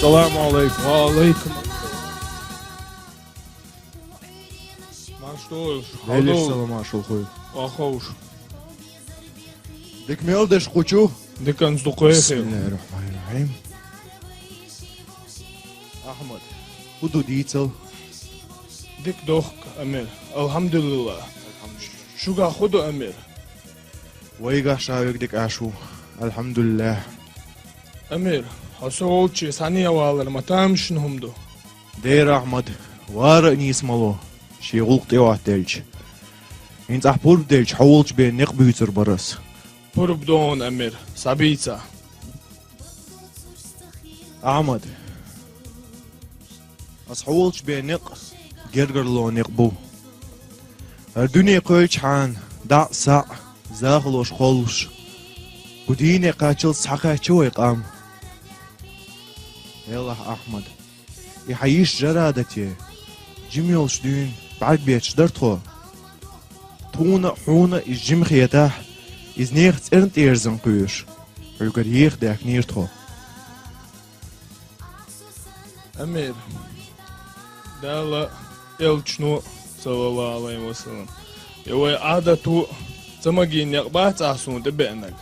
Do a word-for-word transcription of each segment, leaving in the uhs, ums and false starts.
Салам алейкум. Ва алейкум. Марш тохуш. Валейкум салам, маршал хуй. Вахауш. Дика мел деш кхучу. Диканц дукхехи. Бисмиллахир-рахманир-рахим. Ахмад, хӀу ду дийцал? Дика дохк, Амир. Алхьамдулиллах. Шугахь хӀу ду, Амир? Вайгахь ша вег дика аш ву. Алхьамдулиллах. Амир, хьо со волчу схьане а валар ма тамашийна хӀума ду. Дера Ахьмад, вара а нийса ма ло, шен гӀуллакх тӀе а хӀоттаделча. ХӀинца ахь пурба делча, хьо волчу бен некъ буьйцур бара ас. Пурба догӀун, Амир, схьабийца. Ахьмад, ас хьо волчу бен некъ гергарло некъ бу. ХӀара дуьне кхоьлличхьана, дӀа а, схьа а, захалош кхоллуш, кху дийне кхаччалц схьакхаьчча вай къам. Элахь, Ахьмад, и хьан йиша Жарадате жима йолчу дуьйна бӀаьрг бетташ дара тхо. Тхуна а, хьуна а иза жима хетахь, иза нехан цӀерна тӀерзан кхоьруш, хьоьгара еха даьхкинера тхо. Амир, Дала а, элчано а, саллаллаху Ӏалайхи ва саллам, я вай Ӏадато а ца магийна некъ бац ахь суна тӀебеанарг.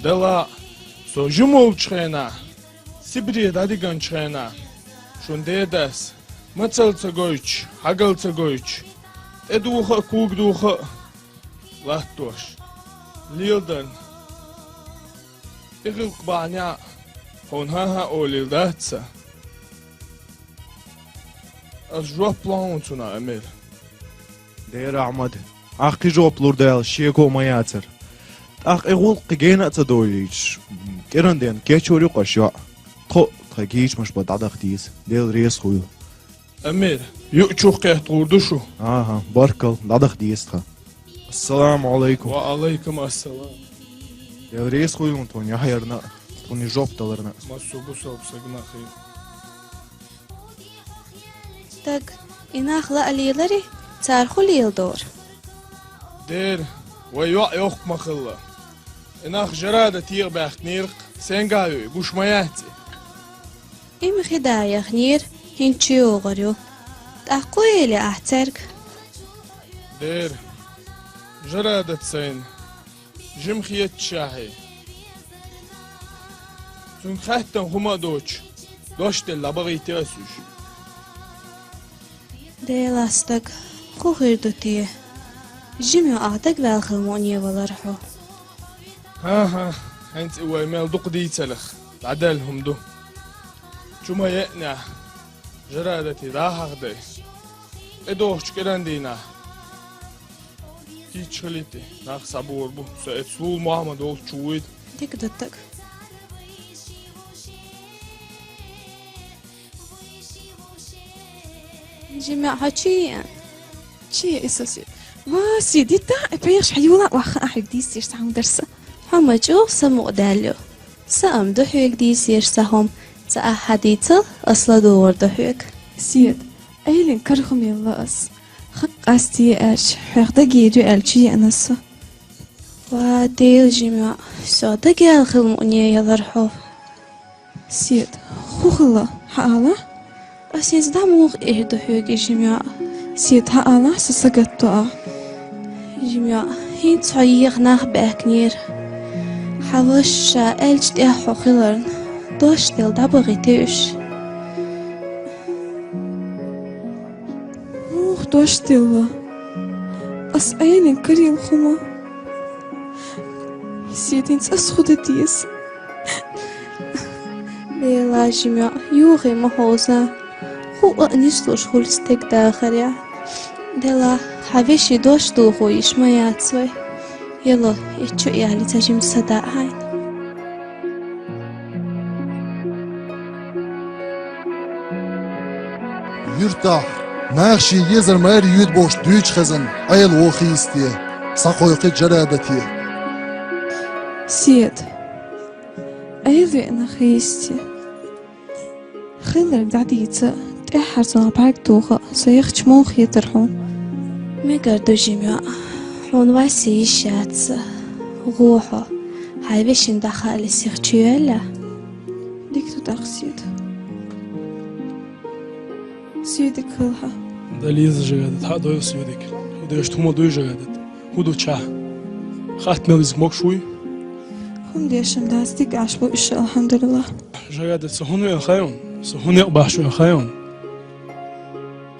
Делахь а, со жима волчу хенахь, Сибре дӀадигначу хенахь, шун дедас, мацалла ца гойтуш, хьагалла ца гойтуш, тӀедуха а, когадуха а латтош, леладарна, и гӀиллакх бахьанехь а хьуна хӀан-хӀа олийла дац сан. Ас жоп ло хьуна цунах, Амир. Дера Ахьмад, ахь кхин жоп лур даьлла шеко а ма яцара. ТӀаккха и гӀуллакх кхин гена а ца долуьйтуш, кӀиран ден кечвар ю-кх аш йоӀ. Тхо а, тхан кийчамаш бан дӀадаха деза. Дела реза хуьлда. Амир, юучух кхетта гӀур ду шу? АхӀа, баркалла, дӀадаха деза тхан. Ассаламу Ӏалайкум. Ва Ӏалайкум ассалам. Дела реза хуьлда тхуна яхьарна а, тхуна жоп даларна а. Массо а бусалба сагана а хуьлда. Стаг, и нах лаа леларе, цара хӀун леладора? Дера, вай йоӀ йоккха ма хилла. И нах Жарадате а баьхкинера-кх, сенга а ю и, гуш ма яц и. И ма хи да яхнера, хӀинца чу йогӀур ю. ТӀаккха хӀун элира ахь цаьрга? Дера, Жарадат сайна жима хетачохь, цуьнга хаьттина хӀума а доцуш, дош делла дӀабахийти ас уьш. Делахь, стаг, хӀун хир ду те? Жима йоӀах дагаваьлла хила мукъане валара хьо. ХӀан-хӀа, хӀинца и вай мел дукха дийцарх дӀадаьлла хӀума ду. Чу ма еънехь, Жарадате дӀа а хьахадай. ТӀедогӀучу кӀиран дийнахь кийча хилийта, нах схьабогӀур бу. Со эццахь Лула Мохьмад волчу чу вуьйда. Дика ду, стаг. Жима йоӀ, хьо чу еана? Чу еана, Сид. Ва, Сид, дита, и пхьегӀаш хьан юла а вахана, ахь хьоьга дийцира сан хӀума дара сан. Хьо ма чӀогӀа самукъадаьлла ю. Сан а ма ду хьоьга дийцира сан хӀума, ца ахь хьан дийцал, ас ладугӀур ду хьоьга. Сид, Ӏелин кара хӀума елла ас. Хьан къастий аьлча, хьоьх дагийр ю аьлла чу еана со. Ва, Дела, жима йоӀ, со дагаьлла хила мукъане ялара хьо. Сид, хӀун хилла, хьан ала? Ас хӀинца дӀа муха эр ду хьоьга, жима йоӀ? Сид, хьан ала, со сагатдо ахь. Жима йоӀ, хӀинца хьо еха нах баьхкинера. Хьан ваша ша аьллачу тӀехь хьо хиларна, дош делла дӀабахийти уьш. Муха дош делла? Ас Ӏелин карийла хӀума. Сид, хӀинца ас хӀун дан деза? Дела, жима йоӀ, юххе ма хьовза. ХӀуъа а нислуш хуьлу стеган дахарехь. Делахь, хьан вешин дош дохо йиш ма яц вай. Яло, и чу а яллий, цхьа жима садаӀа хьайна. Юьртахь наха шен езар майра йоьду бохуш дуьйцуш хезна Ӏела вон хийца те, схьакхойкхи Жарадате. Сид, Ӏела веана хийца те. Хилларг дӀадийца, тӀаьххьара цунах бӀаьрг тоха, со яхча муха хетара хьуна? Мегар ду, жима йоӀ, хьуна Васи йиш яц сан. ГӀо хьо, хьайн вешин дӀахаале сиха чу йоьллехь. Дика ду тӀаккха, Сид. Суьйдиг хилахь. Дализа, Жарадат, хьа а дойла суьйдиг. ХӀун деш хӀума дуй, Жарадат? ХӀун ду чахь? Хатта мел иза могуш вуй? ХӀума деш-м дац, дика Ӏаш бу уьш, алхьамдулиллахӀ. Жарадат, со хӀунда веана хаьий хьуна? Со хӀун некъ бахьаш веана хаьий хьуна?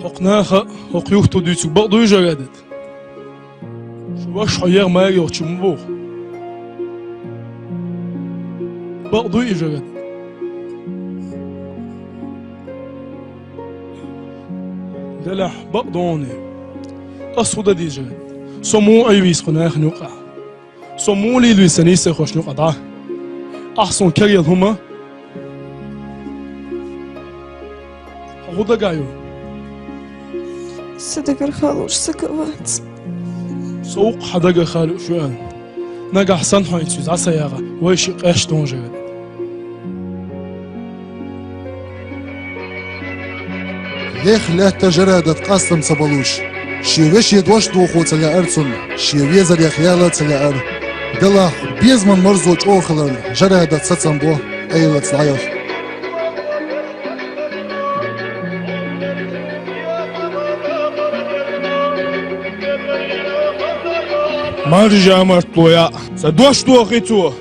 ХӀокху наха, хӀокху юхто дуьйцург бакъ дуй, Жарадат? Шу ваша хьо егӀа ма йогӀучу ма боху. Бакъ дуй и, Жарадат? Делахь, бакъ ду хьуна. Ас хӀун дан деза, Жарадат? Со муха Ӏийвийса кху нахана юкъахь? Со муха лелийса нийсархошна юкъа дӀа? Ахь суна кара елла хӀума? Хьо хӀун дагахь ю? Сан дагара хаа лууш сан кара вац. Со ву-кх хьан дагара хаа лууш веана. Нагахь санна хьо хӀинца иза дӀа ца яхь, вай шиъ къаьсташ ду хьуна, Жарадат. Лех лаьтта Жарадат къастам ца балуш. Шен вешин дош дохо ца лаьара цунна, шен везарех яла ца лаьара. Делахь, безаман марзо чӀогӀа хиларна, Жарадат сацам бо, Ӏелаца дӀаяха. Маржа мартло яа, сан дош дохий цо.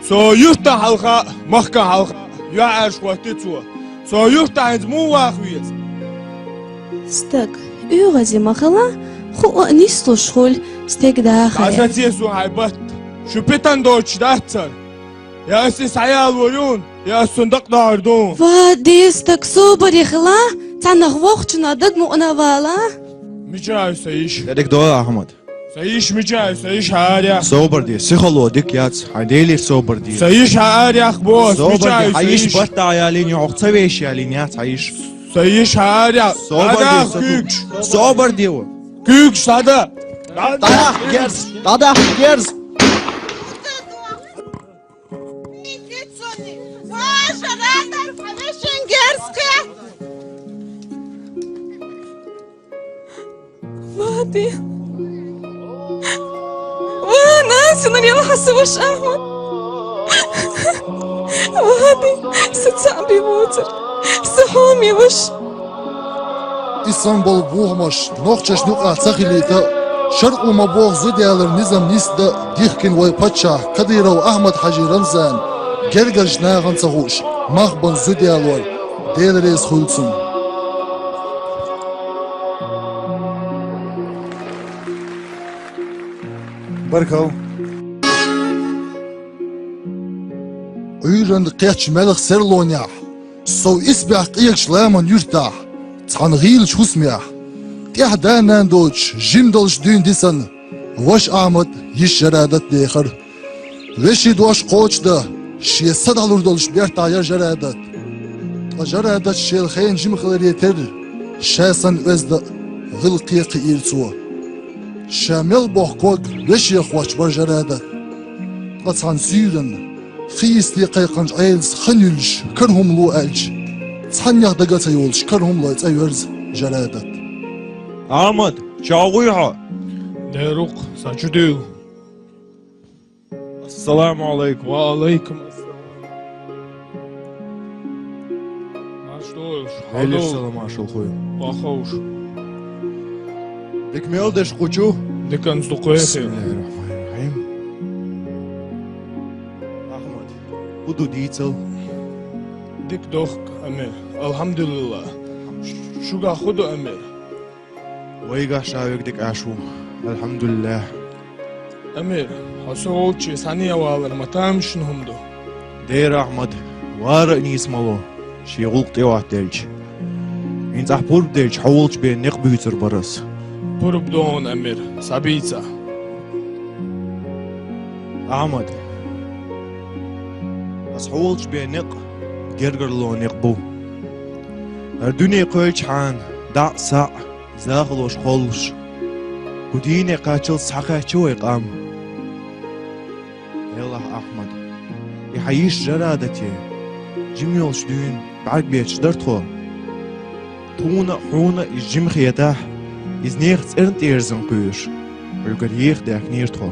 Со юьртан хьалха, махкан хьалха, юьхьӀаьржа хӀоттий цо. Со юьртахь хӀинца муха ваха веза? Стаг, оьгӀазе ма хила, хӀуъа а нислуш хуьлу, стеган дахар. ДӀасаце суна хьайн батт, шу питана доцуш дац хӀара. Я ас иза схьаялор ю хьуна, я ас цунна дакъа дохьур ду хьуна. Ва, деза стаг, собаре хила, цхьаннах воккхачунна дага мукъана а вала. Мичахь ю сан йиша? Дерриг дора, Ахьмад. Сан йиша мичахь ю, сан йиша хьан арахь? Собар де, сихало дика яц, хьайн Делера собар де. Сан йиша хьан арахь боху, собар де, мичахь ю хьан сан йиша йиша? Баттахь ялийна, хьох ца вешан ялийна яц хьан йиша. Сан йиша хьан арахь? Собар де, дӀадахьа сан куьйгаш. Собар де ва. Куьйгаш схьада. ДӀадахьа герз, дӀадахьа герз. Ва, Жарадат, хьан вешин герз кхе! Ва, де. Ва, нана, синарел хьан сан ваша, Ахьмад. Ва, де, сан цхьаъ бен воцург, сан хьоме ваша. И санна болу бохамаш нохчашна юкъахь ца хилийта, шаръо ма-бохху зуда яларан низам нисдан дихкина вай паччахь Кадыров Ахьмад-Хьаьжин Рамзан гергарчу нахана ца хууш, мах бан зуда ялор, Дела реза хуьлда цунна. Баркалла. Ӏуьйранна кхеттачу мелхан серлонехь, сов исбаьхьа къегачу ламан юьртахь, цхьана гӀийлачу хӀусамехь, тӀаьхьа да-нана доцуш, жима долуш дуьйна дисина, ваша Ахьмад, йиша Жарадат дехара. Вешин дош кхочушдан, шен са дӀалур долуш бертахь яра Жарадат. Ткъа Жарадат шел хенан жима хиларе терра, ша санна оьзда а, гӀиллакхе а кхиира цо. Ша мел бохку ког вешех хоттуш бара Жарадат. Ткъа цхьана суьйранна, хи йисте кхайкхинчу Ӏелас хан юьллуш, кара хӀума ло аьлча, цхьаннех дага а ца йолуш, кара хӀума лой цӀа йоьрзу Жарадат. Ахьмад, чӀогӀа вуй хьо? Дера ву-кх, сан чу дуьйла. Ассаламу Ӏалайкум. Ва Ӏалайкум ассалам. Марша догӀийла шу. Элира салам, маршалла хуьлда. Ваховша. Дика мел деш кху чу? Диканца дукха хир. Бисмиллахир-рахманир-рахим. Ахьмад, хӀун ду дийцал? Дика дохку, Амир. АлхьамдулиллахӀ. Шуьгахь хӀун ду, Амир? Вайгахь ша верг дика Ӏаш ву, алхьамдулиллахӀ. Амир, хьо со волчу схьане а валар ма тамашийна хӀума ду. Дера, Ахьмад, вара а нийса ма ло, шен гӀуллакх тӀе хӀоттаделча. ХӀинца ахь пурба делча, хьо волчу бен некъ буьйцур бара ас. Пурба ду хьуна, Амир, схьабийца. Ахьмад, ас хьо волчу бен некъ гергарло некъ бу. ХӀара дуьне кхоьллинчхьана, дӀа а, схьа а, захалош кхоллуш, кху дийне кхаччалц схьакхаьчна вай къам. Делахь, Ахьмад, и хьан йиша Жарадате жима йолчу дуьйна бӀаьрг бетташ дара тхо. Тхуна а, хьуна а иза жима хетахь, иза нехан цӀерна тӀерзан кхоьруш, хьоьгара еха даьхкинера тхо.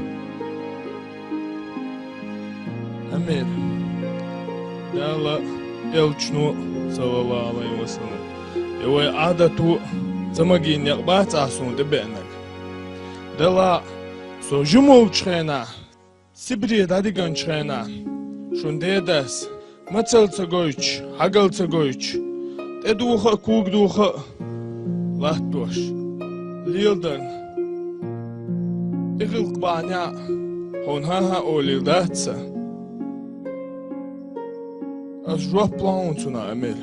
Амир, Дала а, элчано а, саллаллахӀу Ӏалайхи ва саллам, Э, вай Ӏадато замагийна некъ бац ахь суна тӀебеанарг. Делахь, со жима волчу хенахь, Сибре дӀадигначу хенахь, шун дедас, мацалла ца гойтуш, хьагалла ца гойтуш, тӀедуха а, когадуха а латтош, леладарна, и гӀиллакх бахьанехь а хьуна хӀан-хӀа олийла дац сан. Ас жоп ло хьуна цунах, Амир.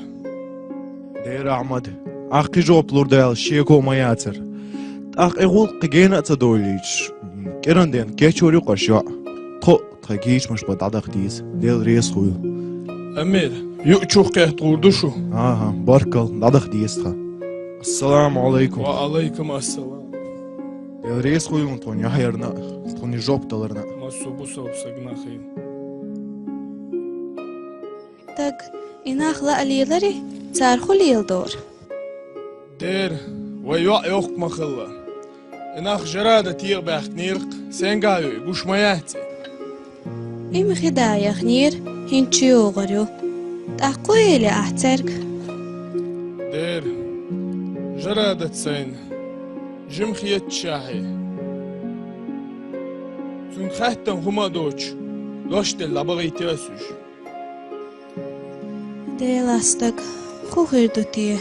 Дер Ахьмад, ахь кхин жоп лур ду аьлла шеко а ма яцара. ТӀаккха и гӀуллакх кхин гена а ца долуьйтуш, кӀиран ден кечвар ю-кх аш йоӀ. Тхо а, тхан гийчамаш бан дӀадаха деза. Дела реза хуйла. Амир, юучух кхетта гӀур ду шу? АхӀа, баркалла, дӀадаха деза тхан. Ассаламу Ӏалайкум. Ва Ӏалайкум ассалам. Дела реза хуйла тхуна яхьарна а, тхуна жоп даларна а. Массо а бусалба стагана хуьлда. Даг, и нах лаа леларий, цара хӀун леладора? Дер, вай йоӀ йоккха ма хилла. И нах Жарадате а баьхкинера-кх, сенга ю и, гуш ма яц и? И ма хи да яхнера, хӀинца чуйогӀур ю. ТӀаккха хӀун эли ахь цаьрга? Дер, Жарадат сайна жима хеташ ахь. Цуьнга хаьттина хӀума а доцуш, дош делла дӀабахийти ас уьш. Делан стаг, хӀун хир ду те?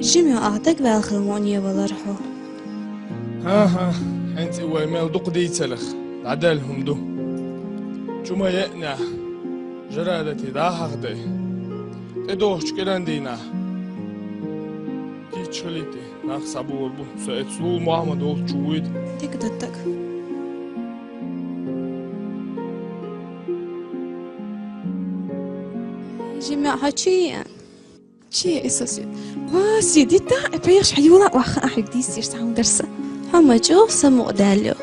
Жима йоӀах дагаваьлла хила мукъане валара хьо. ХӀан-хӀа, хӀинца и вай мел дукха дийцарх дӀадаьлла хӀума ду. Чу ма еанехь, Жарадате дӀа а хьахадай. ТӀедогӀучу кӀиран дийнахь кийча хилийта, нах схьабогӀур бу. Со эцлула Мохьмад волчу чу вуьйда. Дика ду, Даг. Жима йоӀ, хьо чу еана? Чу еана со, Свет. Ва, Свет, дита, и пхьегӀаш хьан юла а ваха а хьоьга дийцира сан хӀума дара сан. Хьо ма чӀогӀа самукъадаьлла ю.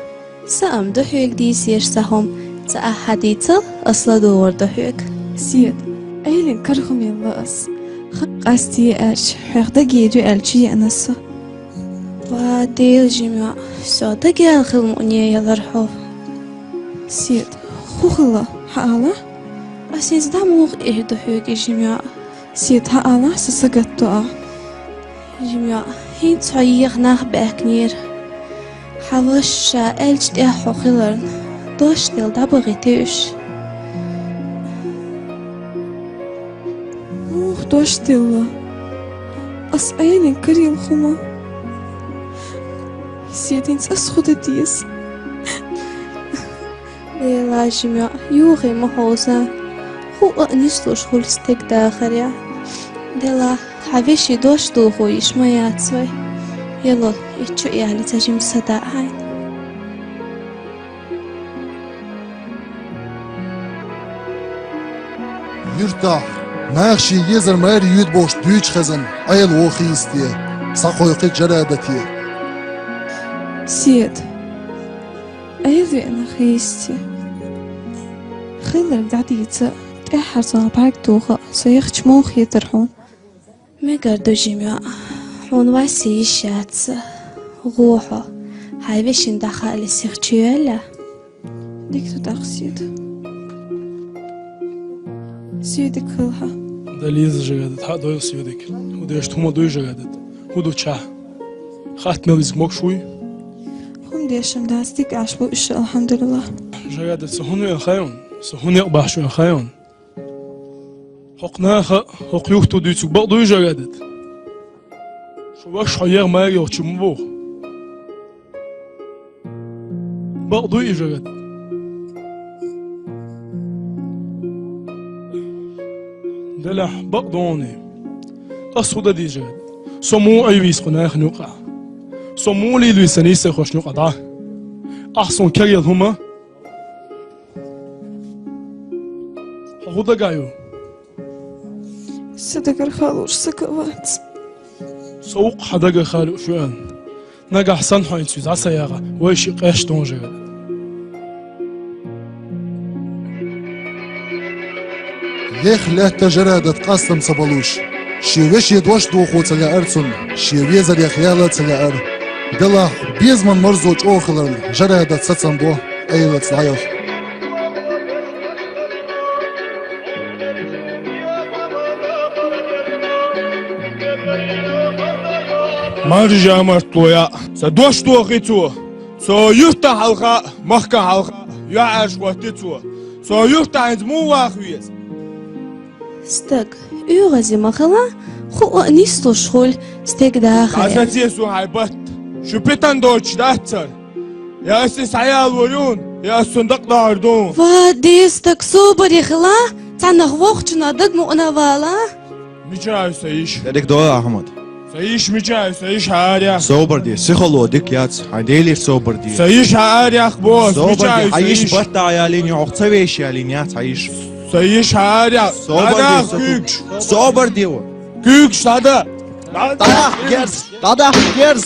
Сан а ма ду хьоьга дийцира сан хӀума. Ца ахь хьан дийцал, ас ладогӀур ду хьоьга. Свет, Ӏелин кара хӀума елла ас. Хан къастае аьлча, хьох дагийр ю аьлла чу еана со. Ва, Дела, жима йоӀ, со дагаваьлла хила мукъане ялара хьо. Свет, хӀун хилла, хьан алахь? Ас хӀинца дӀа муха эр ду хьоьга, жима йоӀ? Свет, хьан алахь, со сагатдо ахь. Жима йоӀ, хӀинца хьо еха нах баьхкинера. Хьан вашас ша аьллачу тӀехь хьо хиларна, дош делла дӀабахийти уьш. Муха дош делла? Ас Ӏелин карийла хӀума. Свет, хӀинца ас хӀун дан деза? Делахь, жима йоӀ, юххе ма хьовза. ХӀуъа а нислуш хуьлу стеган дахарехь. Делахь, хьан вешин дош дохо йиш ма яц вай. Яло, итт чу а яьлла, цхьа жима садаӀа хьайна. Юьртахь, наха шен езар маьре юьйда бохуш дуьйцуш хезна, Ӏела вон хи йисте, схьакхойкхи Жарадате. Свет, Ӏела веана хи йисте. Хилларг дӀадийца, тӀаьххьара сох бӀаьрг тоха, со яхча муха хетара хьуна? Мегар ду, жима йоӀ, хьуна Васи йиш яц. ГӀо хьо, хьайн вешин дӀахаале сиха чу йоьлла. Дика ду тӀаккха, Свет. Свет, дика хила хьан. Дан деза, Жарадат, хьа а дойла, Свет, дика. ХӀун деш хӀума дуй, Жарадат? ХӀун ду чохь? Хатта мел иза могуш вуй? ХӀума деш-м дац, дика Ӏаш бу уьш, алхьамдулиллахӀ. Жарадат, со хӀунда веана хаьий хьуна? Со хӀун некъ бахьаш веана хаьий хьуна? ХӀокху наха хӀокху юхто дуьйцург бакъ дуй, Жарадат? Шу ваша хьо еха маьре йолчу ма боху. Бакъ дуй и, Жарадат? Делахь, бакъ ду хьуна. Ас хӀун дан деза, Жарадат? Со муха Ӏийвийса кху нахана юкъахь? Со муха лелавийса сан нийсархошна юкъахь дӀа? Ахь суна карайолу хӀума? Хьо хӀун дагахь ю? Сан дагара хала лууш саг а вац. Со ву-кх хьан дагара хала лууш веана. Нагахь санна хьо хӀинца иза дӀа ца яхь, вайшиъ къаьсташ ду хьуна, Жарадат. Лех лаьтта Жарадат къастам ца балуш, шен вешин дош дохо ца лаьара цунна, шен везарех яла а ца лаьара. Делахь, безаман марзо чӀогӀа хиларна, Жарадат сацам бо, Ӏелаца дӀаяха. Маржа мартуя. Са дош дохи цо. Со юрта хьалха, махка хьалха. Я арш вати цо. Со юрта хьанз му вах вез. Стаг, угӀази махала, ху нислуш хул, стег даха. Аса цесу хайбат. Шупитан доч дацар. Я си саял варюн, я сундак дардун. Ва дестак собари хила, цанах вохчна даг муъна вала. Мичай са иш. Дерек дола, Ахмад. Са иш мичай, са иш харя. Собар де, психолог дик яц, хай делир собар де. Са иш харя, бос, собар де, мичай, хай са иш иш. Барта ялин, охца веш ялин яц, хай иш. Са иш харя. Собар де, дадах собар. Кюкш. Собар де. Кюкш, дада. Дадах герз, дадах герз.